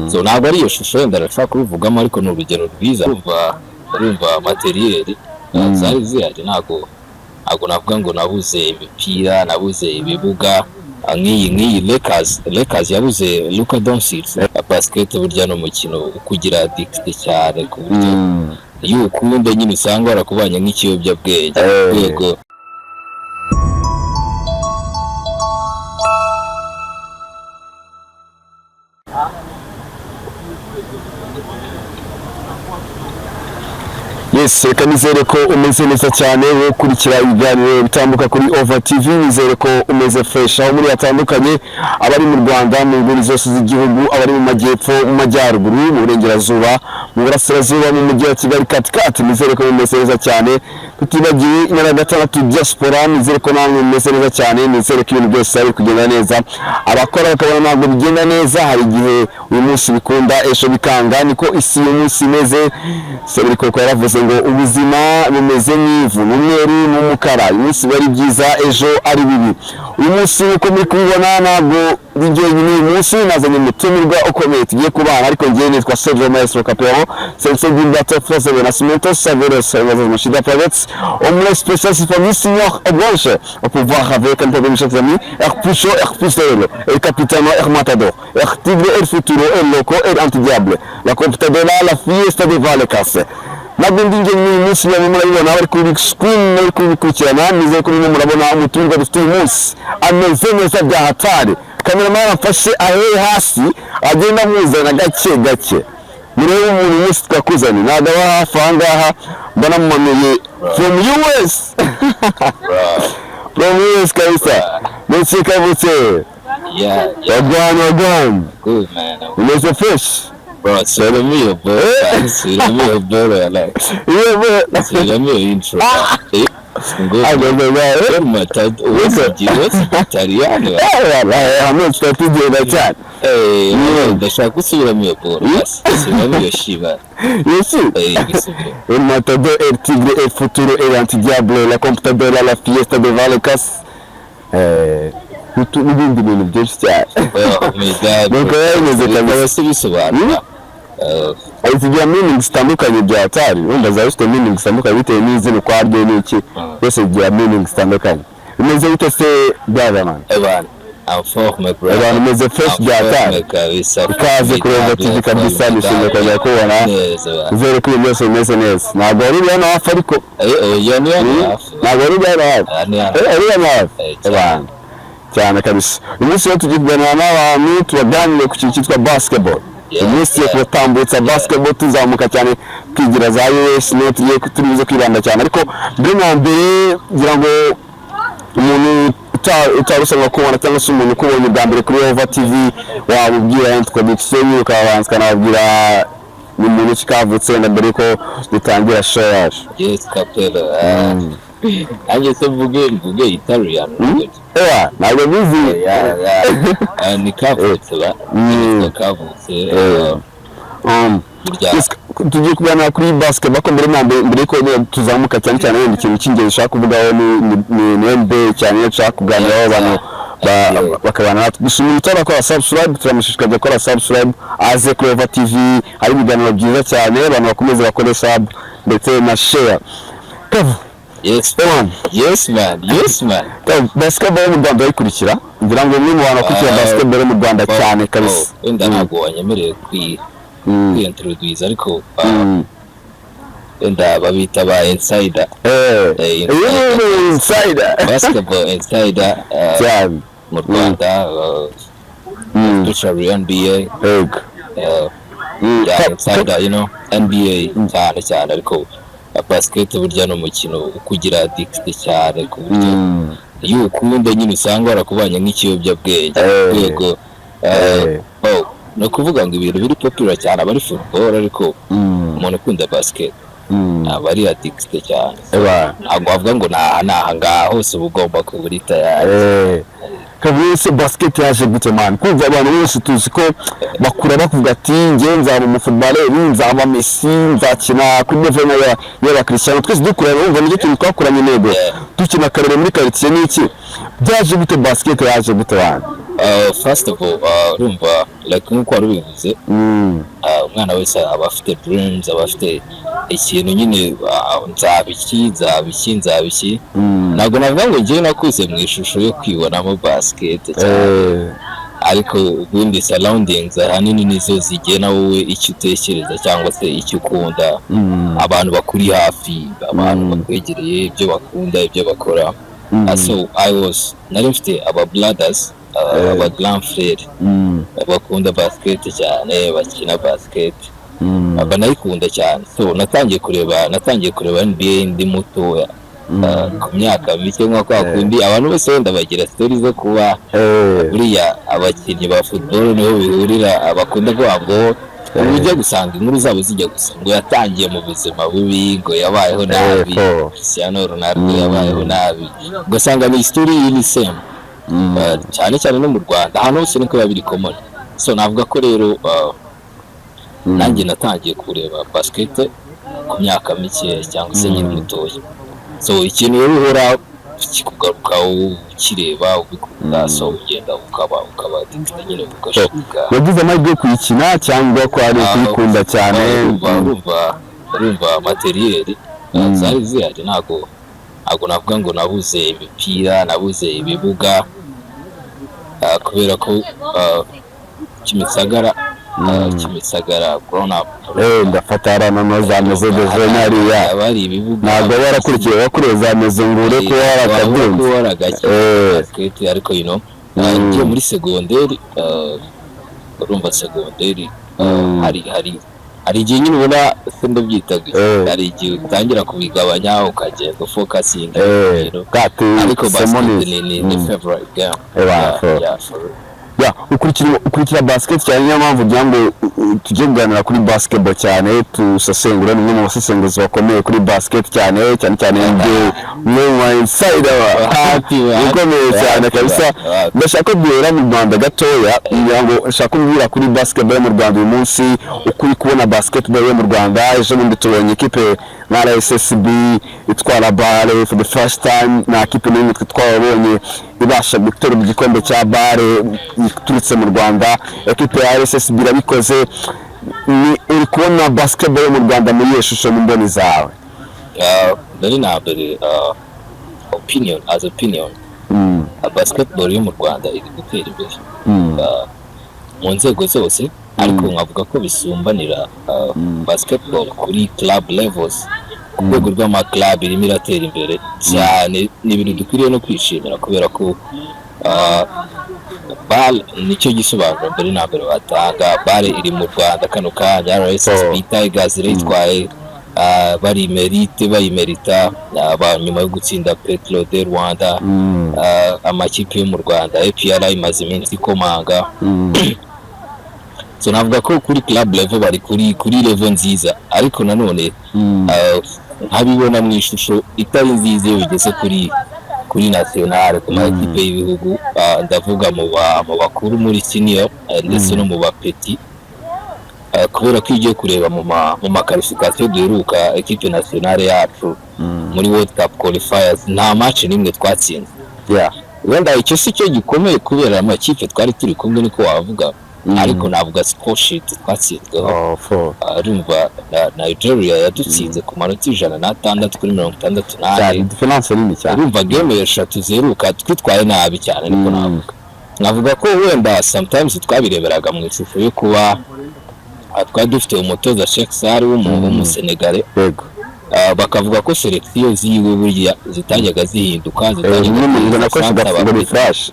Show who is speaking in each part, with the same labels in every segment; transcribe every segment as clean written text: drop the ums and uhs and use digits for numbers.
Speaker 1: So ntabwo ari iyo shusho wenda nashobora kubivugamo, ariko ni urugero rwiza. Urumva matériel zari zihari. Ntabwo navuga ngo nabuze imipira, nabuze ibibuga. Nk'iyi Lakers yabuze Luka Doncic. Basket burya ni umukino ukugira addict cyane, ku buryo iyo ukunda nyine usanga warakubanye nk'ikiyobyabwenge. Rwego.
Speaker 2: Yes, reka nizere ko umeze neza cyane, wowe ukurikira ibiganiro bitambuka kuri Over TV. Nizere ko umeze fresh aho muri hatandukanye, abari mu Rwanda mu nguni zose z'igihugu, abari mu majyepfo, mu majyaruguru, mu burengerazuba, mu burasirazuba, mu mujyi wa Kigali katikati, nizere ko mumeze neza cyane. Tutibagiwe intara ya gatandatu, diaspora, nizere ko namwe mumeze neza cyane. Nizere ko ibintu byose biri kugenda neza. Abakora bakabona ntabwo bigenda neza, hari igihe uyu munsi bikunda, ejo bikanga, niko isi uyu munsi imeze. Seburikoko yaravuze ngo ubuzima bumeze nk'ivu, ni umweru n'umukara, uyu munsi biba ari byiza, ejo ari bibi. Uyu munsi nk'uko muri kubibona ntabwo ndi jyenyine. Uyu munsi nazanye umutumirwa ukomeye tugiye kubana, ariko njyewe nitwa Sergio Maestro Capero Sensei Gilberto Force Nascimento Saveros Machida Private Hombre spécial famille Signor Blanche au pouvoir avec un peu de chers amis, El Pucho, El Pistolero, El Capitano, El Matador, El Tigre, El Futuro, El Loco, El Antidiable, la Computadora, la Fiesta de Vallecas. Ntabwo ndi njye uyu munsi, nyuma murabibona bari kuri screen, bari kubikurikirana. Nizere ko murimo murabona umutumirwa dufite uyu munsi ameze neza bya hatari. Cameraman amfashe ahere hasi, agenda amuzana gake gake. Murebe umuntu umunsi twakuzanye, ntabwo aba hafi aha ngaha, mbona mumanuye from US, from US kabisa. Ndetse kavutse.
Speaker 1: Yeah.
Speaker 2: Wagwan, wagwan?
Speaker 1: Good, man.
Speaker 2: Umeze fresh?
Speaker 1: Bro, solo mio, bro, solo mio, bro, like solo mio intro ngo Italiano.
Speaker 2: Hamwe tutagenda cyane.
Speaker 1: Ndashaka gusubiramo iyo boro basi, subiramo iyo shiba.
Speaker 2: Yes.
Speaker 1: Eh, bisubire.
Speaker 2: El Matador, El Tigre, El Futuro, El Antidiable, La Computadora, La Fiesta de Vallecas. N'ibindi bintu byinshi cyane. Nuko biba bimeze kabisa.
Speaker 1: Se bisobanura
Speaker 2: Zigira meaning zitandukanye bya hatari. Wenda zaba zifite meaning zitandukanye bitewe n'izina ukwaryo n'iki, byose bigira meaning zitandukanye. Bimeze bite se, brother man?
Speaker 1: Evan, en forme, bro.
Speaker 2: Abantu meze fresh bya hatari.
Speaker 1: Kabisa.
Speaker 2: Ikaze kuri Over TV kabisa, nishimiye kongera kubona.
Speaker 1: Neza bana.
Speaker 2: Nizere ko ibintu byose bimeze neza. Ntabwo wari uri hano hafi ariko.
Speaker 1: Eh, oya, ni hano hafi.
Speaker 2: Ntabwo wari uri hano hafi.
Speaker 1: Ah, ni hano.
Speaker 2: Eh, uri hano hafi.
Speaker 1: Cyane.
Speaker 2: Abantu cyane kabisa. Uyu munsi rero tugiye kuganira n'abantu, tubaganire ku kintu cyitwa basketball. Uyu munsi tugiye kubatambutsa basketball, tuzamuka cyane twigira za US, niyo tugiye turi buze kwibanda cyane. Ariko mbere na mbere, ngira ngo umuntu utari usanzwe kubona cyangwa se umuntu ukubonye bwa mbere kuri Over TV, wabubwira introduction, ukabanza ukanababwira ni muntu ki kavutse, wenda mbere yuko dutangira show yacu.
Speaker 1: Yes, Capello. Nanjye se mvuge Italian?
Speaker 2: Ewa, ntabwo bizi.
Speaker 1: Yeah. Ni kavutse ba. Nitwa Kavutse. Burya
Speaker 2: Yes, tugiye kuganira kuri basketball, ariko mbere na mbere, mbere yuko tuzamuka cyane cyane, wenda ikintu cy'ingenzi ushaka kuvugaho ni NBA cyane, iyo nshaka kuganiraho abantu bakabana natwe. Gusa umuntu utarakora subscribe, turamushishikariza gukora subscribe, aze kuri Over TV, hari ibiganiro byiza cyane. Abantu bakomeze bakore sub ndetse na share. Kev,
Speaker 1: Yes.
Speaker 2: Ewan.
Speaker 1: Yes, man, yes, man.
Speaker 2: Kev, basketball yo mu Rwanda urayikurikira? Ngira ngo umwe mu bantu bakurikira basketball yo mu Rwanda cyane kabisa.
Speaker 1: Oh, wenda ntabwo wanyemereye kwi introduce, ariko wenda babita ba insider.
Speaker 2: Uyu ni insider.
Speaker 1: Basketball insider
Speaker 2: cyane
Speaker 1: mu Rwanda, especially NBA.
Speaker 2: Yego.
Speaker 1: Yeah, insider, NBA cyane cyane, ariko basket burya ni umukino ukugira addict cyane, ku buryo iyo ukunda nyine usanga warakubanye nk'ikiyobyabwenge. Rwego. Oh, ni ukuvuga ngo ibintu biri popular cyane aba ari football, ariko umuntu ukunda basket aba ari addict cyane.
Speaker 2: Eba.
Speaker 1: Ntabwo wavuga ngo naha naha ngaha hose, uba ugomba kuba uri tayari.
Speaker 2: Kabisa. Basket yaje gute, man? Kumva abantu bose tuzi ko bakura bakuvuga ati njye nzaba umufootballer, nzaba Messi, nzakina kuri level y'aba Cristiano. Twese dukura bumva nicyo kintu twakuranye intego, dukina karere muri quartier n'iki. Byaje gute? Basket yaje gute, man?
Speaker 1: First of all, urumva, like nk'uko wari ubivuze, umwana wese aba afite dreams, aba afite ikintu nyine, nzaba iki, nzaba iki, nzaba iki. Ntabwo navuga ngo njyewe nakuze mu ishusho yo kwibonamo basket cyane, ariko ubundi surroundings ahanini nizo zigena wowe icyo utekereza cyangwa se icyo ukunda, abantu bakuri hafi, abantu bakwegereye, ibyo bakunda, ibyo bakora. So I was nari mfite aba brothers, aba grand frère bakunda basket cyane, bakina basket, banayikunda cyane. So natangiye kureba NBA ndi mutoya, ku myaka mike, nka kwa kundi abantu bose wenda bagira story zo kuba buriya abakinnyi ba football niho bihurira, bakunda kuvuga ngo ubu ujya gusanga inkuru zabo zijya gusa ngo yatangiye mu buzima bubi, ngo yabayeho nabi, Cristiano Ronaldo yabayeho nabi, ugasanga ni story iri same. Cyane cyane no mu Rwanda, ahantu hose niko biba biri common. So navuga ko rero nanjye natangiye kureba basket ku myaka mike cyangwa se nkiri mutoya. So ikintu rero uhora kikugaruka, ukireba, ubikunda, so ugenda ukaba addicted nyine, ugashika.
Speaker 2: Wagize amahirwe yo kuyikina cyangwa ko ari ukuyikunda cyane?
Speaker 1: Urumva matériel zari zihari. Ntabwo navuga ngo nabuze imipira, nabuze ibibuga, kubera ko Kimisagara grown up
Speaker 2: Ndafata hariya noneho za Maison de Jeunes hariya.
Speaker 1: Haba hari ibibuga.
Speaker 2: Ntabwo aba yarakurikiye, wakuriye za Maison ngure ko warakabyumva.
Speaker 1: Waba waragakina basket, ariko ngiye muri segonderi, urumva segonderi, hari igihe nyine ubona se ndabyitaga, hari igihe utangira kubigabanya, ukagenda ufocusinga,
Speaker 2: Bwati
Speaker 1: ariko
Speaker 2: somo
Speaker 1: basket
Speaker 2: ni
Speaker 1: ni favorite game.
Speaker 2: Eba,
Speaker 1: Yeah, for real.
Speaker 2: Ya, ukurikira basket cyane, niyo mpamvu ugira ngo tujye kuganira kuri basketball cyane, tusesengura. Ni umwe mu basesenguzi bakomeye kuri basket cyane cyane cyane NBA, umwe mu ba insider
Speaker 1: Happy, man.
Speaker 2: ukomeye cyane
Speaker 1: Happy,
Speaker 2: kabisa.
Speaker 1: man. Happy.
Speaker 2: Ndashaka ko duhera mu Rwanda gatoya, kugira ngo nshaka kubwira kuri basketball yo mu Rwanda uyu munsi, uko uri kubona basketball yo mu Rwanda. Ejo bundi tubonye ikipe nka RSSB itwara BAL for the first time. Nta kipe n'imwe twe twabonye ibasha guterura igikombe cya BAL iturutse mu Rwanda. Ekipe ya RSSB irabikoze. Ni uri kubona basketball yo mu Rwanda muri iyo shusho mu mboni zawe?
Speaker 1: Mbere na mbere, opinion as opinion, basketball yo mu Rwanda iri gutera imbere mu nzego zose, ariko nkavuga ko bisumbanira basketball kuri club levels, ku rwego rw'amaclub irimo iratera imbere cyane. Ni ibintu dukwiriye no kwishimira, kubera ko BAL nicyo gisobanuro mbere na mbere batanga. BAL iri mu Rwanda kano kanya, RSSB Tigers irayitwaye, bari mérite, bayimerita, nyuma yo gutsinda Petro de Rwanda. Amakipe yo mu Rwanda, APR imaze iminsi ikomanga. So navuga ko kuri club level bari kuri level nziza, ariko nanone nkabibona mu ishusho itari nziza iyo bigeze kuri nationale, ku ma ekipe y'ibihugu, ndavuga mu bakuru, muri senior, ndetse no mu bapetits, kubera ko iyo ugiye kureba mu ma qualification duheruka, ekipe nationale yacu muri World Cup qualifiers, nta match n'imwe twatsinze. Wenda icyo si cyo gikomeye, kubera amakipe twari turi kumwe, niko wavuga, ariko navuga score sheet twatsinzweho.
Speaker 2: Oh, four.
Speaker 1: Urumva na Nigeria yadutsinze ku manota 106 kuri 64.
Speaker 2: Cyane, différence nini cyane.
Speaker 1: Urumva game eshatu ziheruka twitwaye nabi cyane, niko navuga ko wenda sometimes twabireberaga mu ishusho yo kuba twari dufite umutoza Cheikh Sarr w'Umusenegale. Bakavuga ko sélection ziwe burya zitajyaga zihinduka, zitajyaga
Speaker 2: Umwe mu
Speaker 1: ziza
Speaker 2: nakoresha
Speaker 1: sansaba
Speaker 2: ngo ni flash.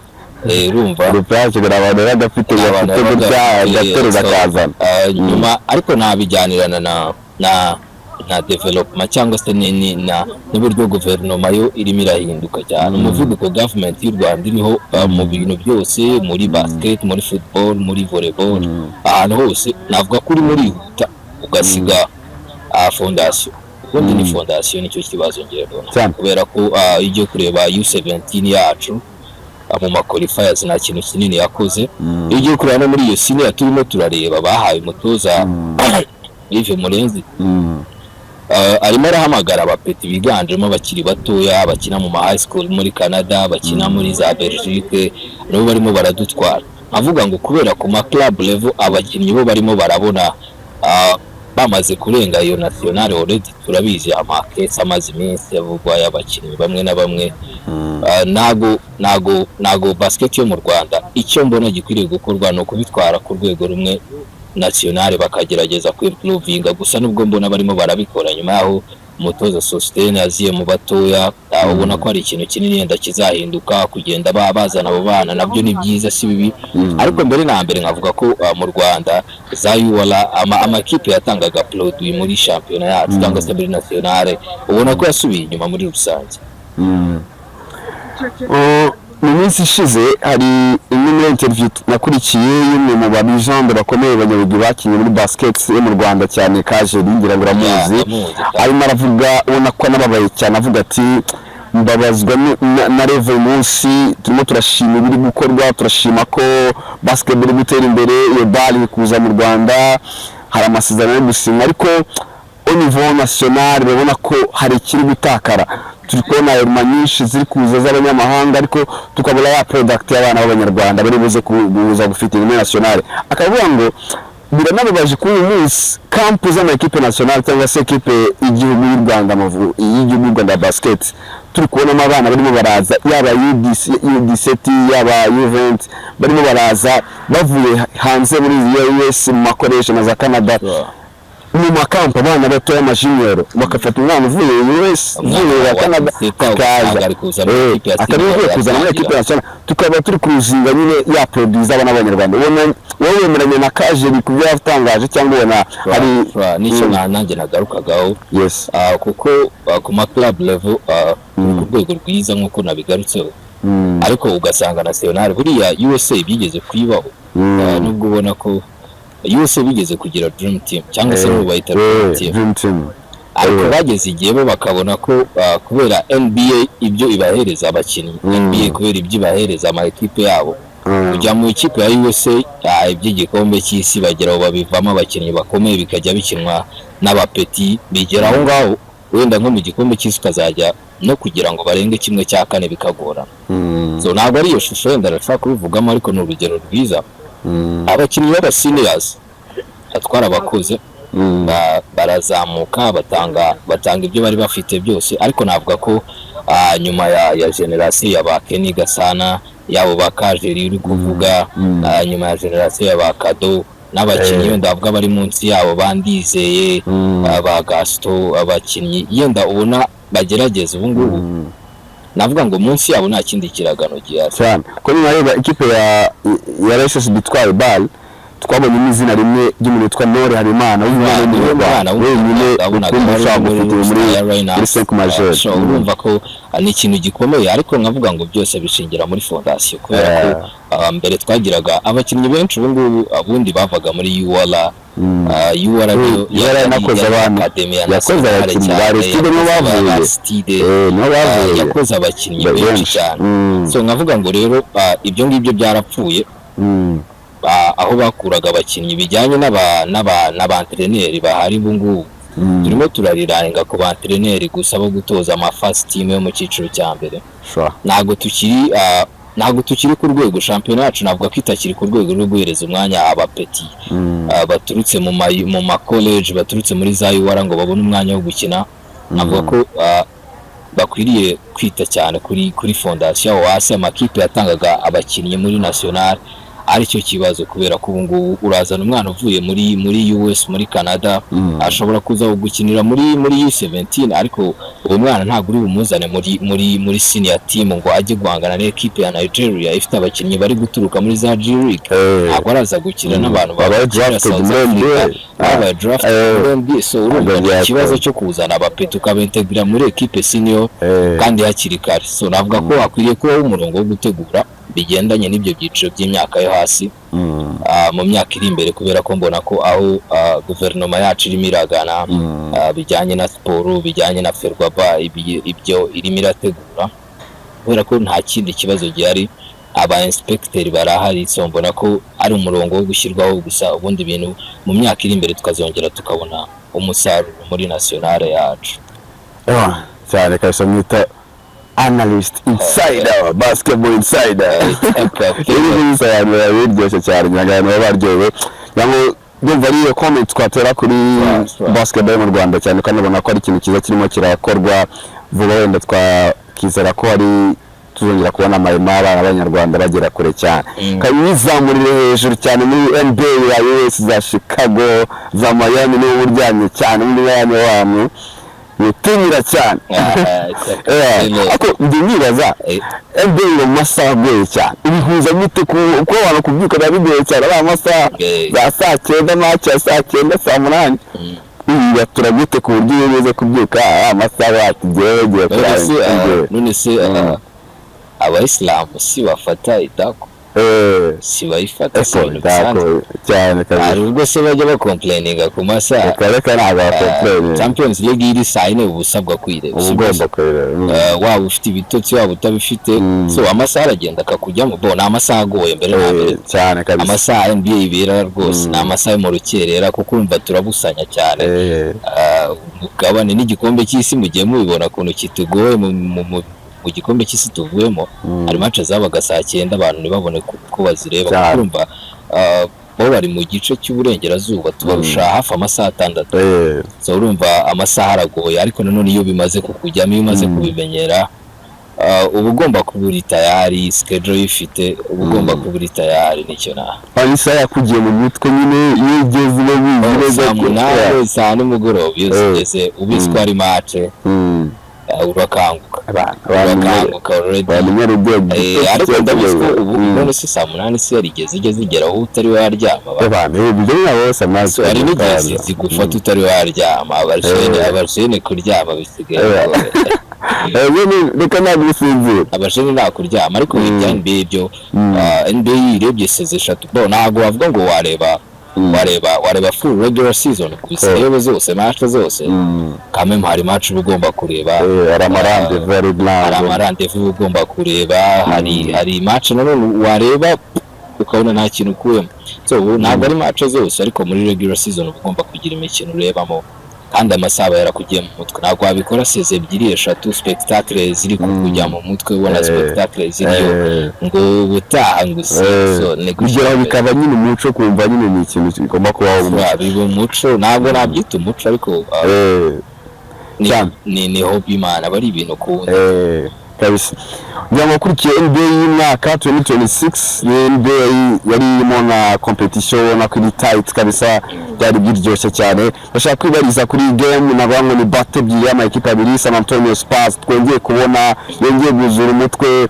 Speaker 1: Urumva
Speaker 2: ni flash ngo abantu bagafite
Speaker 1: abantu
Speaker 2: gafite
Speaker 1: babaga
Speaker 2: gutya
Speaker 1: bafite,
Speaker 2: gaterura
Speaker 1: so,
Speaker 2: akazana.
Speaker 1: Nyuma ariko ntabijyanirana na development cyangwa se ni na n'uburyo guverinoma yo irimo irahinduka cyane, umuvuduko government y'u Rwanda iriho, mu bintu byose, muri basket, muri football, muri volleyball, ahantu hose navuga ko urimo urihuta ugasiga fondation. Ubundi ni fondation nicyo kibazo ngiye mbona,
Speaker 2: Cyane.
Speaker 1: kubera ko iyo ugiye kureba U17 yacu, mu ma qualifiers nta kintu kinini yakoze. Iyo ugiye kureba no muri iyo senior turimo turareba, bahaye umutoza Yves Murenzi. Arimo arahamagara abapeti biganjemo abakiri batoya bakina mu ma high school muri Canada, bakina muri za Belgique, nabo barimo baradutwara. Avuga ngo kubera ku ma club level abakinnyi bo barimo barabona bamaze kurenga iyo nationale already. Turabizi ama case amaze iminsi avugwa y'abakinnyi bamwe na bamwe. Ntago basket yo mu Rwanda, icyo mbona gikwiriye gukorwa ni ukubitwara ku rwego rumwe nationale, bakagerageza kwimprovinga gusa, nubwo mbona barimo barabikora nyuma yaho umutoza Sostene aziye mu batoya. Ubona ko hari ikintu kinini yenda kizahinduka. Kugenda bazana abo bana nabyo ni byiza, si bibi, ariko mbere na mbere nkavuga ko mu Rwanda za UR, amakipe yatangaga produit muri shampiyona yacu cyangwa se muri nationale, ubona ko yasubiye inyuma muri rusange.
Speaker 2: Mu minsi ishize hari imwe muri interview nakurikiye y'umwe mu ba legend bakomeye, banyabigwi bakinnye muri basket yo mu Rwanda cyane, Kajeri, ngira ngo uramuzi.
Speaker 1: Yeah, ndamuzi cyane.
Speaker 2: Arimo aravuga, ubona ko anababaye cyane, avuga ati: "Mbabazwa na level munsi. Turimo turashima ibiri gukorwa, turashima ko basketball iri gutera imbere, iyo BAL iri kuza mu Rwanda, hari amasezerano yo gusinywa, ariko au niveau national urabona ko hari ikiri gutakara. Turi kubona aruma nyinshi ziri kuza z'abanyamahanga, ariko tukabura ya product y'abana b'abanyarwanda bari buze kuza gufite muri national." Akavuga ngo biranababaje kuri uyu munsi camp z'ama equipe nationale cyangwa se equipe y'igihugu y'u Rwanda, y'igihugu y'u Rwanda ya basket, turi kubonamo abana barimo baraza, yaba UDC, U17, yaba U20, barimo baraza bavuye hanze muri US mu makoresho na za Canada, mu ma camp, abana bato y'ama junior, bagafata umwana uvuye US, uvuye ya Canada, akaza
Speaker 1: ari kuza muri equipe ya
Speaker 2: akaba avuye kuzana muri equipe nationale, tukaba turi kuruzinga nyine ya produit z'abana b'abanyarwanda. Ubona wowe wemeranya na Kajeri ku byo yatangaje, cyangwa ubona hari
Speaker 1: Nicyo nanjye nagarukagaho. Kuko ku ma club level turi ku rwego rwiza nk'uko nabigarutseho, ariko ugasanga national, buriya USA bigeze kuyibaho. Nubwo ubona ko USA bigeze kugira dream team, cyangwa se n'ubu bayita dream team,
Speaker 2: Dream team.
Speaker 1: Ariko bageze igihe bo bakabona ko kubera NBA ibyo ibahereza abakinnyi, NBA kubera ibyo ibahereza ama ekipe yabo, kujya mu ikipe ya USA, iby'igikombe cy'isi bageraho babivamo, abakinnyi bakomeye bikajya bikinwa n'abapeti, bigera aho ngaho wenda nko mu gikombe cy'isi ukazajya no kugira ngo barenge 1/4 bikagorana. So ntabwo ari iyo shusho wenda nashobora kubivugamo, ariko ni urugero rwiza. Abakinnyi b'aba seniors atwara abakuze barazamuka, batanga ibyo bari bafite byose, ariko navuga ko nyuma ya generasiyo ya ba Kenny Gasana, yabo ba Kajeri uri kuvuga, nyuma ya generasiyo ya ba Kado n'abakinnyi wenda bavuga bari munsi yabo, bandizeye, ba Gaston, abakinnyi yenda ubona bagerageza ubu ngubu, navuga ngo munsi yabo nta kindi kiragano gihari.
Speaker 2: Cyane ko niba ikipe ya RSSB itwaye BAL, twabonyemo izina rimwe ry'umuntu witwa Ntore Habimana w'umwana w'umunyarwanda wenyine rukumbi ushobora gufite muri 5 majeur.
Speaker 1: Urumva ko ni ikintu gikomeye, ariko nkavuga ngo byose bishingira muri fondation, kubera ko mbere twagiraga abakinnyi benshi, ubu ngubu abundi bavaga muri UR. UR niyo
Speaker 2: UR yanakoze abantu, yakoze abakinnyi ba Aristide, nibo bavuye.
Speaker 1: Aristide,
Speaker 2: nibo bavuye.
Speaker 1: Yakoze abakinnyi benshi cyane. So nkavuga ngo rero ibyo ngibyo byarapfuye, aho bakuraga abakinnyi bijyanye n'abantreneri bahari ubu ngubu. Turimo turarirenga ku bantreneri gusa bo gutoza ama first team yo mu cyiciro cya mbere. Ntabwo tukiri ku rwego, shampiyona yacu navuga ko itakiri ku rwego rwo guhereza umwanya abapeti baturutse mu ma college, baturutse muri za UR, ngo babone umwanya wo gukina. Navuga ko bakwiriye kwita cyane kuri fondation aho hasi, amakipe yatangaga abakinnyi muri national, aricyo kibazo, kubera ko ubu ngubu urazana umwana uvuye muri US, muri Canada, ashobora kuza gukinira muri U17, ariko uwo mwana ntabwo uri bumuzane muri senior team ngo ajye guhangana n'ekipe ya Nigeria ifite abakinnyi bari guturuka muri za G League. Ntabwo araza gukina n'abantu
Speaker 2: babaye
Speaker 1: bakinira
Speaker 2: drafted
Speaker 1: South
Speaker 2: muri
Speaker 1: Africa,
Speaker 2: NBA.
Speaker 1: babaye drafted muri NBA. So urumva ni ikibazo cyo kuzana abapeti ukabaintegra muri ekipe senior kandi hakiri kare. So navuga ko hakwiriye kubaho umurongo wo gutegura bigendanye n'ibyo byiciro by'imyaka yo hasi mu myaka iri imbere, kubera ko mbona ko aho guverinoma yacu irimo iragana, bijyanye na siporo, bijyanye na FERWABA, ibyo irimo irategura, kubera ko nta kindi kibazo gihari. Aba inspecteur barahari, so mbona ko ari umurongo wo gushyirwaho gusa, ubundi ibintu mu myaka iri imbere tukazongera tukabona umusaruro muri nationale yacu.
Speaker 2: Ah, cyane kabisa, mwita analyst insider, basketball insider. Ibi bisobanura biryoshye cyane, ngira ngo abantu baba baryohewe. Ngira ngo ndumva ari iyo comment twatera kuri basketball mu Rwanda cyane, kandi ubona ko ari ikintu cyiza kirimo kirakorwa vuba. Wenda twakizera ko hari tuzongera kubona amahema abana b'Abanyarwanda bagera kure cyane, kandi bizamurire hejuru cyane muri NBA ya US, za Chicago, za Miami. Niba uryamye cyane muri Miami wanyu witinyira cyane. Ariko njye nibaza, NBA iri mu masaha agoye cyane, ibihuza gute kuba abantu kubyuka biba bigoye cyane, ari amasaha za saa 9, match ya saa 9, saa 8, bibatura gute ku buryo iyo umaze kubyuka ari amasaha wakigewe ugiye
Speaker 1: None se
Speaker 2: kurara?
Speaker 1: None se Abayisilamu si bafata idako? Si bayifata? Si
Speaker 2: Eko
Speaker 1: ibintu bisanzwe?
Speaker 2: Idako cyane
Speaker 1: Hari
Speaker 2: kabisa.
Speaker 1: ubwo se bajya bacomplaininga ku masaha?
Speaker 2: Reka reka, ntabwo bacomplaininga.
Speaker 1: Champions League iri saa 4, uba usabwa kuyireba,
Speaker 2: Uba
Speaker 1: si byo se?
Speaker 2: ugomba kuyireba.
Speaker 1: Waba ufite ibitotsi, waba utabifite, so amasaha aragenda akakujyamo. Bo ni amasaha agoye mbere na mbere.
Speaker 2: Cyane kabisa.
Speaker 1: Amasaha NBA ibera rwose ni amasaha yo mu rukerera, kuko urumva turabusanya cyane. Umugabane n'igikombe cy'isi, mugiye mubibona ukuntu kitugoye. Mu gikombe cy'isi tuvuyemo, hari match zabaga saa 9, abantu ntibabone uko bazireba, kuko urumva bo bari mu gice cy'uburengerazuba, tubarusha hafi amasaha 6. So urumva amasaha aragoye, ariko nanone iyo bimaze kukujyamo, iyo umaze kubimenyera, uba ugomba kuba uri tayari. Schedule uyifite, uba ugomba kuba uri tayari, nicyo na
Speaker 2: Hari isaha yakugiye mu mutwe nyine, iyo ugeze uba wizi neza
Speaker 1: Saa munani, saa nimugoroba iyo zigeze, ubizi ko ari match, urakanguka.
Speaker 2: Abantu
Speaker 1: Urakanguka already.
Speaker 2: Abantu Nyarugenge.
Speaker 1: Ariko ndabizi ko ubu none se saa 8 se yarigeze ijya zigera aho utari waryama ba?
Speaker 2: Abantu ibyo ni abo bose amazi.
Speaker 1: So, hari n'igihe zigufata utari waryama. Abajene, abajene kuryama bisigaye bigoye.
Speaker 2: Reka, ntabwo usinzira.
Speaker 1: Abajene nta kuryama, ariko ibya NBA byo, NBA urebye saison 3, bo ntabwo wavuga ngo wareba full regular season gusa, urebe zose, match zose. Kameme hari match uba ugomba kureba.
Speaker 2: Hari amarandevu, hari
Speaker 1: Hari
Speaker 2: ntabwo
Speaker 1: amarandevu uba ugomba kureba, hari match nanone wareba ukabona nta kintu ukuyemo. So ubu ntabwo ari match zose, ariko muri regular season uba ugomba kugira imikino urebamo, kandi amasaha aba yarakugiye mu mutwe. Ntabwo wabikora saison 2, 3, spectacle ziri kukujya mu mutwe, ubona spectacle ziriyo, ngo ubutaha ngo usi so ni gutyo.
Speaker 2: Kugeraho bikaba nyine umuco, kumva nyine ni ikintu kigomba kubaho umuco.
Speaker 1: Biba umuco, ntabwo nabyita umuco, ariko
Speaker 2: Cyane.
Speaker 1: ni hobby man, aba ari ibintu ukunda.
Speaker 2: Kabisa. Kugira ngo wakurikiye NBA y'umwaka 2026, ni NBA yari irimo na competition, ubona ko iri tight kabisa, byari biryoshye cyane. Bashaka kwibariza kuri iyi game, navuga ngo ni battle ebyiri y'ama ekipe abiri. San Antonio Spurs twongeye kubona yongeye guzura umutwe,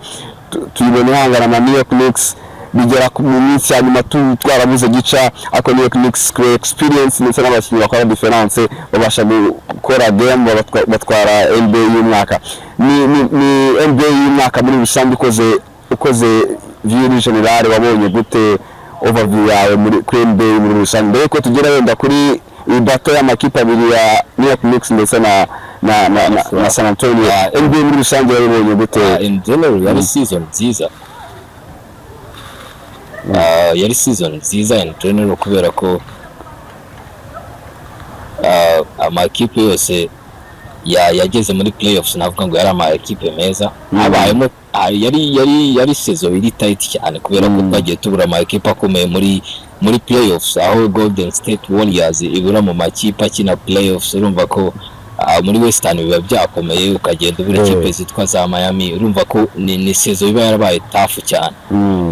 Speaker 2: tuyibona ihangana na New York Knicks, bigera mu minsi ya nyuma twarabuze gica, ariko New York Knicks kuri experience ndetse n'abakinnyi bakora difference babasha gukora game, batwara NBA y'umwaka. Ni NBA y'umwaka muri rusange, ukoze view générale, wabonye gute overview yawe muri kuri NBA muri rusange, mbere yuko tugera wenda kuri iyi battle y'amakipe abiri ya New York Knicks ndetse na San Antonio? NBA muri rusange wabibonye gute?
Speaker 1: In general yari season nziza. Yari season nziza in general, kubera ko amakipe yose yageze muri playoffs, navuga ngo yari ama ekipe meza. Habayemo yari saison iri tight cyane, kubera ko twagiye tubura ama ekipe akomeye muri playoffs, aho Golden State Warriors ibura mu makipe akina playoffs. Urumva ko muri Western biba byakomeye, ukagenda ubura ikipe zitwa za Miami. Urumva ko ni saison iba yarabaye tough cyane.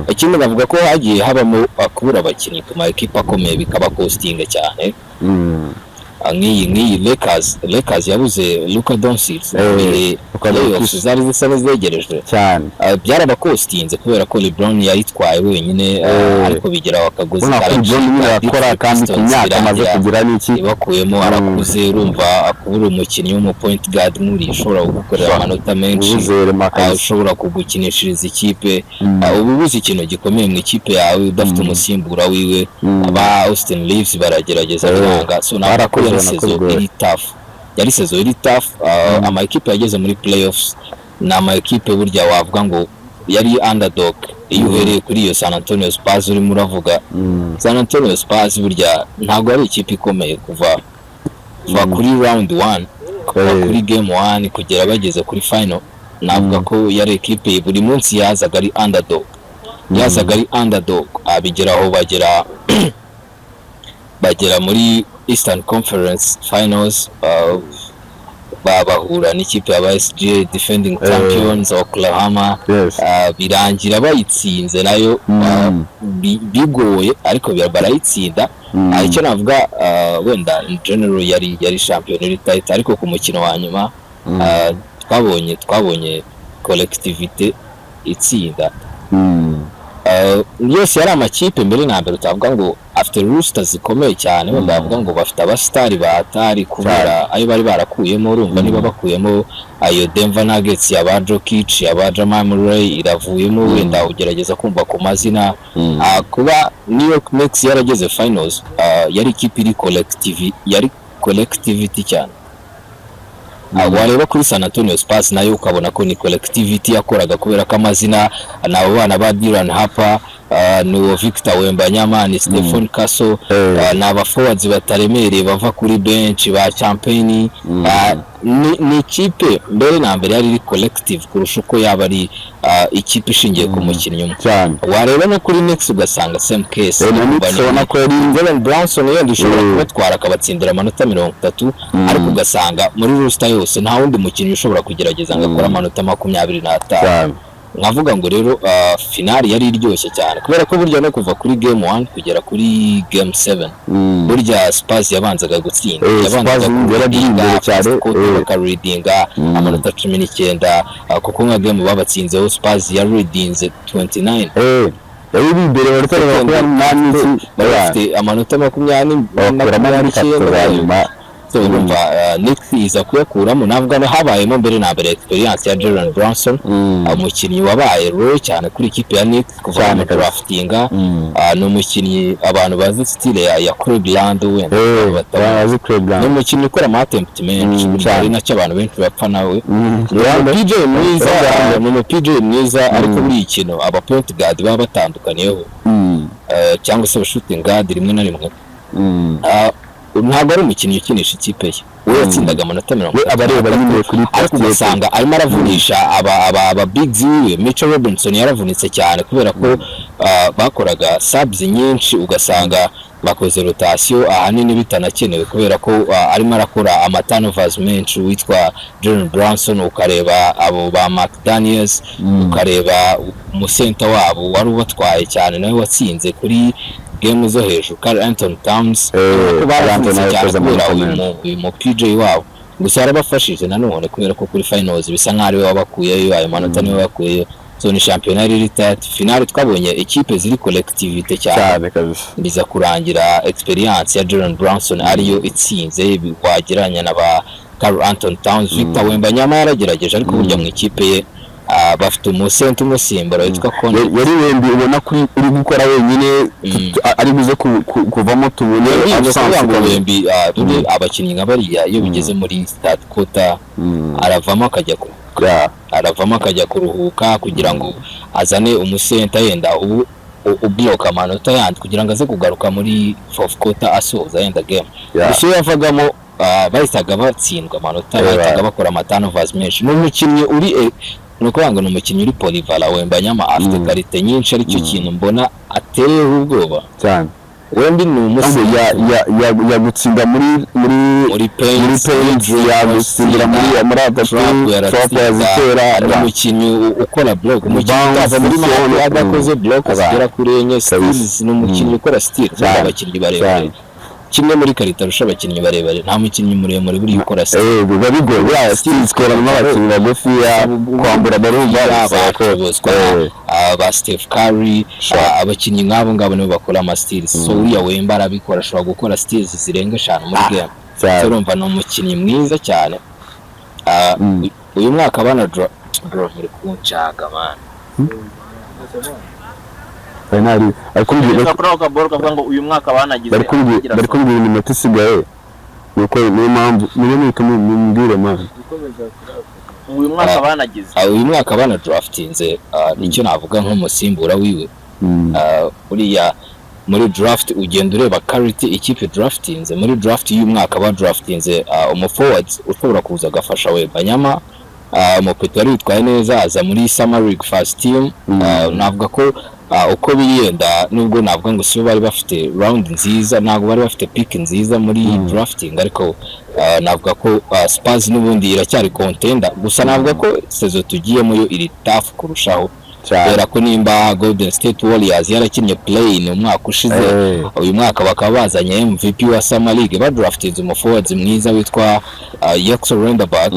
Speaker 1: Ikindi navuga ko hagiye habamo kubura abakinnyi ku ma ekipe akomeye, bikaba costinga cyane. Nk'iyi Lakers yabuze Luka Doncic mu bihe
Speaker 2: Luka
Speaker 1: playoffs
Speaker 2: Doncic.
Speaker 1: zari zisa n'izegereje.
Speaker 2: Cyane.
Speaker 1: Byarabacostinze kubera ko LeBron yayitwaye wenyine, ariko bigeraho akagozi
Speaker 2: Ubona ko LeBron nyine arakora, kandi ku myaka amaze
Speaker 1: Pistons
Speaker 2: kugira n'iki.
Speaker 1: ibakuyemo, arakuze. Urumva akubura umukinnyi w'umu point guard nk'uriya ushobora kugukorera amanota menshi,
Speaker 2: Ubuzere kabisa.
Speaker 1: ushobora kugukinishiriza ikipe. Uba ubuze ikintu gikomeye mu ikipe yawe, udafite umusimbura wiwe. Aba Austin Reeves baragerageza, biranga. So navuga ko
Speaker 2: Barakoze,
Speaker 1: yari
Speaker 2: banakoze
Speaker 1: saison
Speaker 2: rwose.
Speaker 1: iri tough, yari saison iri tough. Ama ekipe yageze muri playoffs ni ama ekipe burya wavuga ngo yari underdog. Iyo uhereye kuri iyo San Antonio Spurs urimo uravuga, San Antonio Spurs burya ntabwo ari ikipe ikomeye kuva kuri round one, kuva kuri game one kugera bageze kuri final. Navuga ko yari ekipe buri munsi yazaga ari underdog, yazaga ari underdog. Abigeraho bagera muri Eastern Conference Finals, bahura n'ikipe ya SGA, defending champions Oklahoma. Birangira bayitsinze nayo, bigoye ariko barayitsinda. Icyo navuga, wenda in general yari shampiyona iri tight, ariko ku mukino wa nyuma twabonye collectivité itsinda. Yose yari amakipe mbere na mbere utavuga ngo afite roster zikomeye cyane, wenda bavuga ngo bafite abasitari bahatari kubera ayo bari barakuyemo. Urumva niba bakuyemo ayo Denver Nuggets ya Jokic, ya Jamal Murray iravuyemo, wenda ugerageza kumva ku mazina. Kuba New York Knicks yarageze finals, yari ikipe iri collective, yari collectivity cyane. Wareba kuri San Antonio Spurs nayo ukabona ko ni collectivity yakoraga, kubera ko amazina ni abo bana ba Dylan Harper, ni uwo Victor Wembanyama, ni Stephon Castle, ni aba forwards bataremereye bava kuri bench ba Champagnie. Ni ikipe mbere na mbere yari iri collective kurusha uko yaba ari ikipe ishingiye ku mukinnyi umwe. Wareba no kuri Knicks ugasanga same case.
Speaker 2: Na Knicks ubona ko yari
Speaker 1: Jalen Brunson yenda ishobora kubatwara akabatsindira amanota 30, ariko ugasanga muri roster yose nta wundi mukinnyi ushobora kugerageza ngo akore amanota 25. Nkavuga ngo rero finali yari iryoshye cyane, kubera ko burya no kuva kuri game 1 kugera kuri game 7, burya Spurs yabanzaga gutsinda, yabanzaga
Speaker 2: Spurs yaragiye imbere cyane,
Speaker 1: first quarter bakaridinga amanota 19, kuko nka game babatsinzeho Spurs yaridinze 29.
Speaker 2: Yari iri imbere amanota 28.
Speaker 1: Bari bafite amanota 20
Speaker 2: bakuramo
Speaker 1: 29.
Speaker 2: 3 za nyuma.
Speaker 1: So urumva, Knicks iza kuyakuramo. Navuga no habayemo mbere na mbere experience ya Jalen Brunson, umukinnyi wabaye role cyane kuri ikipe ya Knicks kuva
Speaker 2: Cyane
Speaker 1: mu
Speaker 2: kabisa.
Speaker 1: draftinga. Ni umukinnyi abantu bazi style ya Craig Land, wenda batabona.
Speaker 2: Bazi Craig
Speaker 1: Ni
Speaker 2: Land.
Speaker 1: umukinnyi ukora ama attempt menshi, burya
Speaker 2: cyane.
Speaker 1: ari nacyo abantu benshi bapfa nawe. Ni
Speaker 2: Rwanda.
Speaker 1: umu PJ mwiza,
Speaker 2: Rwanda.
Speaker 1: ni umu PJ mwiza, ariko muri iyi kintu aba point guard baba batandukaniyeho, cyangwa se aba shooting guard rimwe na rimwe. Ntabwo ari umukinnyi ukinisha ikipe ye, we yatsindaga amanota mirongo
Speaker 2: We
Speaker 1: itatu
Speaker 2: aba areba
Speaker 1: n'atatu,
Speaker 2: nyine kuri
Speaker 1: ariko
Speaker 2: post ye.
Speaker 1: Ugasanga arimo aravunisha aba bigs wiwe. Mitchell Robinson yaravunitse cyane kubera ko bakoraga subs nyinshi, ugasanga bakoze rotation ahanini bitanakenewe, kubera ko arimo arakora ama turnovers menshi witwa Jalen Brunson. Ukareba abo ba McDaniels, ukareba umusenta wabo wari ubatwaye cyane nawe watsinze kuri game zo hejuru, Karl Anthony Towns, ko baravunitse
Speaker 2: Anthony
Speaker 1: cyane
Speaker 2: yakoze
Speaker 1: kubera
Speaker 2: amanota
Speaker 1: uyu
Speaker 2: menshi.
Speaker 1: uyu mu PJ wabo. Gusa yarabafashije nanone, kubera ko kuri finals bisa nkaho ariwe wabakuyeyo ayo manota, niwe wabakuyeyo. So ni shampiyona yari iri tight. Finale twabonye ikipe ziri collectivité cyane.
Speaker 2: Cyane kabisa.
Speaker 1: Biza kurangira experience ya Jalen Brunson ariyo itsinze, wagereranya na ba Karl Anthony Towns. Victor Wembanyama yaragerageje, ariko burya mu ikipe ye bafite umusenta umusimbura witwa Conley.
Speaker 2: Yari Wemby ubona ko uri gukora wenyine, ari buze kuvamo tubone
Speaker 1: ni
Speaker 2: absence
Speaker 1: ukuvuga ngo
Speaker 2: kabisa.
Speaker 1: Wemby, dore abakinnyi nka bariya iyo bigeze muri third quarter aravamo akajya ku aravamo akajya kuruhuka kugira ngo azane umusenta yenda ubu ubloka amanota yandi, kugira ngo aze kugaruka muri fourth quarter asoza yenda game. Gusa iyo yavagamo, bahitaga batsindwa amanota, bahitaga bakora ama turnovers menshi. Ni umukinnyi uri ni ukuvuga ngo ni umukinnyi uri polyvalent. Wembanyama afite qualité nyinshi, aricyo kintu mbona ateyeho ubwoba.
Speaker 2: Cyane.
Speaker 1: Wemby ni
Speaker 2: Kandi
Speaker 1: umusifuzi
Speaker 2: yagutsinda muri
Speaker 1: muri
Speaker 2: muri
Speaker 1: paint,
Speaker 2: paint, yagutsindira muri atatu,
Speaker 1: trap,
Speaker 2: trap
Speaker 1: yaratsinda.
Speaker 2: yazitera.
Speaker 1: Ni umukinnyi ukora block, umukinnyi
Speaker 2: Bounce,
Speaker 1: utava muri
Speaker 2: zone,
Speaker 1: make adakoze block zigera kuri enye.
Speaker 2: Kabisa.
Speaker 1: Steals, ni umukinnyi ukora steals. Abakinnyi barebare, kimwe muri qualité arusha abakinnyi barebare, nta mukinnyi muremure buriya ukora steals.
Speaker 2: Biba bigoye buriya, steals ikorana n'abakinnyi bagufiya, kwambura barumva bisaba ko
Speaker 1: bashobozwa ba Steph Curry, abakinnyi nk'abo ngabo nibo bakora ama steals. So uriya Wemby arabikora, ashobora gukora steals zirenga eshanu muri game.
Speaker 2: Cyane.
Speaker 1: So urumva ni umukinnyi mwiza cyane. Uyu mwaka bana bro muri kuncaga man.
Speaker 2: Bernard ari kumbwira
Speaker 3: Reka kuri ako kaboro kavuga ngo uyu mwaka banagize
Speaker 2: bari kumbwira
Speaker 3: abagira
Speaker 2: bari kumbwira iminota isigaye, nuko niyo mpamvu niyo mwita mumbwire man.
Speaker 3: Uyu mwaka banagize
Speaker 1: Uyu mwaka banadraftinze, nicyo navuga nk'umusimbura wiwe. Buriya muri draft ugenda ureba quality ikipe draftinze. Muri draft y'uyu mwaka badraftinze umuforward ushobora kuza agafasha Wembanyama, umupeti wari witwaye neza, aza muri Summer League first team. Navuga ko uko biyenda, nubwo navuga ngo sibo bari bafite round nziza, ntabwo bari bafite pick nziza muri drafting, ariko navuga ko Spurs n'ubundi iracyari contender. Gusa navuga ko saison tugiyemo yo iri tough kurushaho, kubera ko nimba Golden State Warriors yarakinnye play-in umwaka ushize, uyu mwaka bakaba bazanye MVP wa Summer League, badraftinze umuforwards mwiza witwa Jaxson Lendeborg,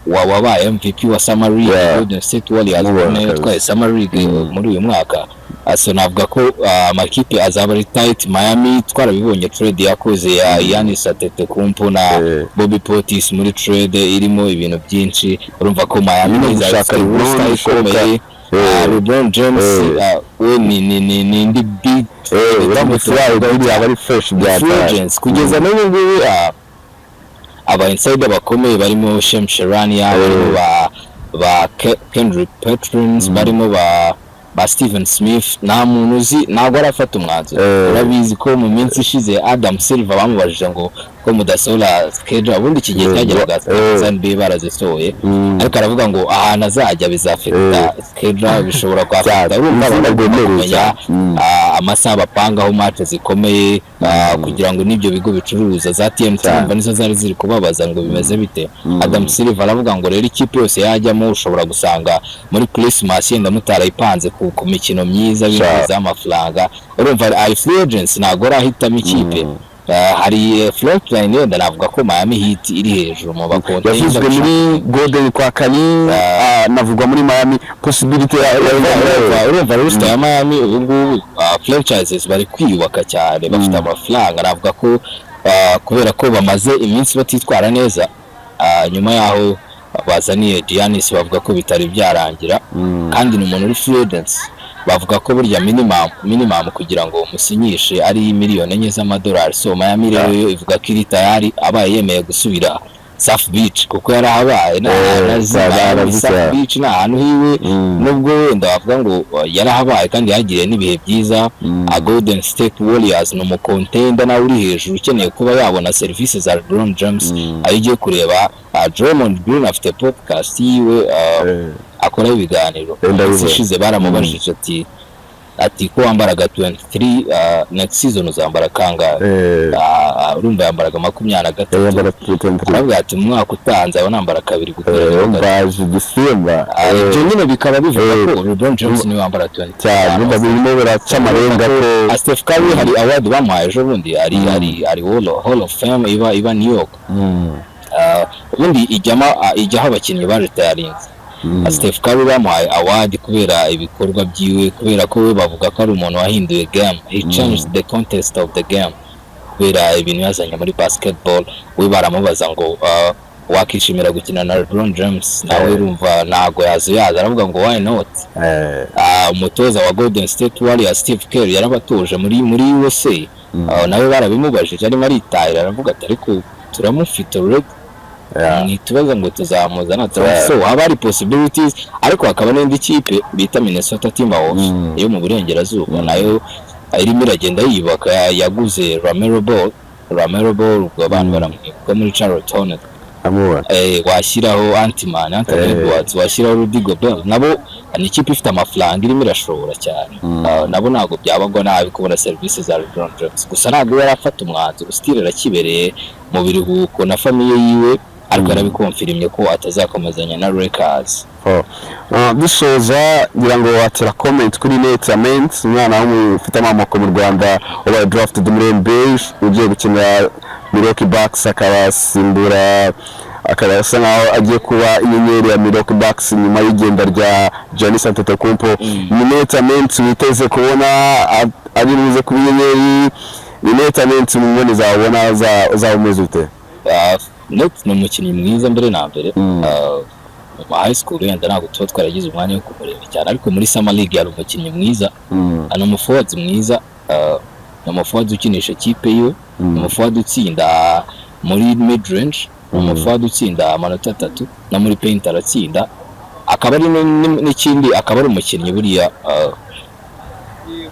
Speaker 1: wabaye MVP wa Summer League. Golden State Warriors
Speaker 2: Mubona
Speaker 1: nayo
Speaker 2: kabisa.
Speaker 1: yatwaye Summer League muri uyu mwaka. So navuga ko amakipe azaba ari tight. Miami twarabibonye, trade yakoze ya Giannis Antetokounmpo na Bobby Portis muri trade irimo ibintu byinshi. Urumva ko Miami
Speaker 2: Irimo
Speaker 1: izaba
Speaker 2: gushaka
Speaker 1: ifite
Speaker 2: LeBron
Speaker 1: roster
Speaker 2: bishoboka.
Speaker 1: ikomeye. LeBron James, we ni indi big
Speaker 2: Uramutse wawe kuri yaba ari fresh
Speaker 1: free
Speaker 2: byataye.
Speaker 1: agents. Kugeza n'ubu ngubu, aba insider bakomeye barimo Shams Charania, barimo ba Kendrick Perkins, barimo ba Steven Smith, nta muntu uzi, ntabwo arafata umwanzuro. Urabizi ko mu minsi ishize Adam Silver bamubajije ngo ko mudasohora schedule, ubundi iki gihe cyageraga NBA barazisohoye, ariko aravuga ngo ahantu azajya bizaffecta schedule, bishobora kwaffecta.
Speaker 2: Cyane.
Speaker 1: Urumva
Speaker 2: Izina
Speaker 1: abantu bagomba
Speaker 2: ryemereye
Speaker 1: kumenya
Speaker 2: cyane.
Speaker 1: Amasaha bapangaho match zikomeye, kugira ngo n'ibyo bigo bicuruza za TNT,
Speaker 2: Cyane.
Speaker 1: umva nizo zari ziri kubabaza ngo bimeze bite. Adam Silver aravuga ngo rero ikipe yose yajyamo ushobora gusanga muri Christmas yenda mutarayipanze ku mikino myiza binjiza amafaranga. Urumva ari free agents, ntabwo arahitamo ikipe. Hari frontline, yenda navuga ko Miami Heat iri hejuru mu bacontender.
Speaker 2: Yavuzwe muri Golden kwa Kani, navugwa muri Miami, possibility ya
Speaker 1: Urumva roster ya Miami ubu ngubu, franchises bari kwiyubaka cyane, bafite amafaranga. Navuga ko kubera ko bamaze iminsi batitwara neza, nyuma yaho bazaniye Giannis, bavuga ko bitari byarangira, kandi ni umuntu uri free agents. Bavuga ko burya minimum kugira ngo umusinyishe ari miliyoni 4 z'amadolari. So Miami rero yo ivuga ko iri tayari, abaye yemeye gusubira South Beach, kuko yarahabaye na South Beach ni ahantu hiwe, nubwo wenda bavuga ngo yarahabaye kandi yagiriye n'ibihe byiza. Golden State Warriors ni umucontender nawe uri hejuru ukeneye kuba yabona serivisi za LeBron James. Aho ugiye kureba, Draymond Green afite podcast yiwe, akoraho ibiganiro.
Speaker 2: Ndabibona.
Speaker 1: Ishize baramubajije ati ko wambaraga 23, next season uzambara kangahe? Urumva yambaraga 23.
Speaker 2: Yambara 23.
Speaker 1: Aravuga ati mu mwaka utanze aba nambara kabiri gukorera.
Speaker 2: Umvaje igisimba.
Speaker 1: Ibyo nyine bikaba bivuga ko LeBron James niwe wambara 23.
Speaker 2: Cyane, urumva birimo biraca amarenga ko
Speaker 1: Steph Curry hari award bamuhaye ejo bundi, ari Hall of Fame iba New York. Ubundi ijyamo, ijyaho abakinnyi baritayarinze. Steph Curry bamuhaye award kubera ibikorwa byiwe, kubera ko we bavuga ko ari umuntu wahinduye game, he changed the contest of the game, kubera ibintu yazanye muri basketball. We baramubaza ngo wakishimira gukina na LeBron James? Nawe urumva ntago yazuyaza, aravuga ngo why not? Umutoza wa Golden State Warriors Steve Kerr yarabatuje muri USA. Nawe barabimubajije arimo aritahira, aravuga ati ariko turamufite already, ntitubaza ngo tuzamuzana. So haba hari possibilities, ariko hakaba n'indi kipe bita Minnesota Timberwolves yo mu burengerazuba, nayo irimo iragenda yiyubaka, yaguze LaMelo Ball. LaMelo Ball ubwo abantu baramwibuka muri Charlotte Hornets.
Speaker 2: Amubona.
Speaker 1: Washyiraho Ant-Man, Anthony Edwards, washyiraho Rudy Gobert, nabo ni ikipe ifite amafaranga irimo irashobora cyane. Nabo ntabwo byabagwa nabi kubona serivisi za LeBron James. Gusa ntabwo yari afata umwanzuro, still arakibereye mu biruhuko na famille yiwe, ariko yarabikonfirimye ko atazakomezanya na Lakers.
Speaker 2: Oh. Dusoza ngira ngo watera comment kuri Nate Ament, umwana ufite amamoko mu Rwanda wabaye drafted muri NBA, ugiye gukinira Milwaukee Bucks, akabasimbura, akaba asa nkaho agiye kuba inyenyeri ya Milwaukee Bucks nyuma y'igenda rya Giannis Antetokounmpo. Ni Nate Ament witeze kubona ari buze kuba inyenyeri? Ni Nate Ament mu mboni zawe ubona uzaba umeze ute?
Speaker 1: Nate ni umukinnyi mwiza mbere na mbere. Mu high school wenda ntabwo tuba twaragize umwanya wo kumureba cyane, ariko muri Summer League yari umukinnyi mwiza. Ni umuforward mwiza, ni umuforward ukinisha ikipe yiwe, ni umuforward utsinda muri mid range. Ni umuforward utsinda amanota 3, no muri paint aratsinda. Akaba ari n'ikindi, akaba ari umukinnyi buriya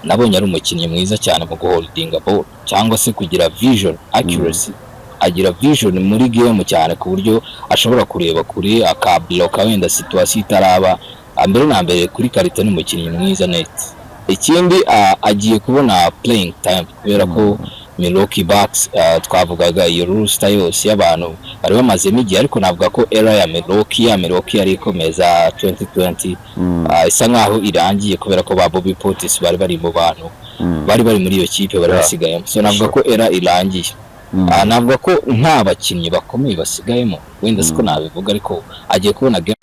Speaker 1: nabonye ari umukinnyi mwiza cyane mu guholdinga ball cyangwa se kugira vision, accuracy. Agira vision muri game cyane, ku buryo ashobora kureba kure, akabloka wenda situation itaraba. Mbere na mbere kuri qualité ni umukinnyi mwiza net. Ikindi, agiye kubona playing time kubera ko Milwaukee Bucks, twavugaga iyo roster yose y'abantu bari bamazemo igihe, ariko navuga ko era ya Milwaukee yari ikomeza 2020 isa nkaho irangiye, kubera ko ba Bobby Portis bari bari mu bantu bari bari muri iyo kipe bari basigayemo. So navuga ko era irangiye. Navuga ko nta bakinnyi bakomeye basigayemo, wenda siko nabivuga, ariko agiye kubona game.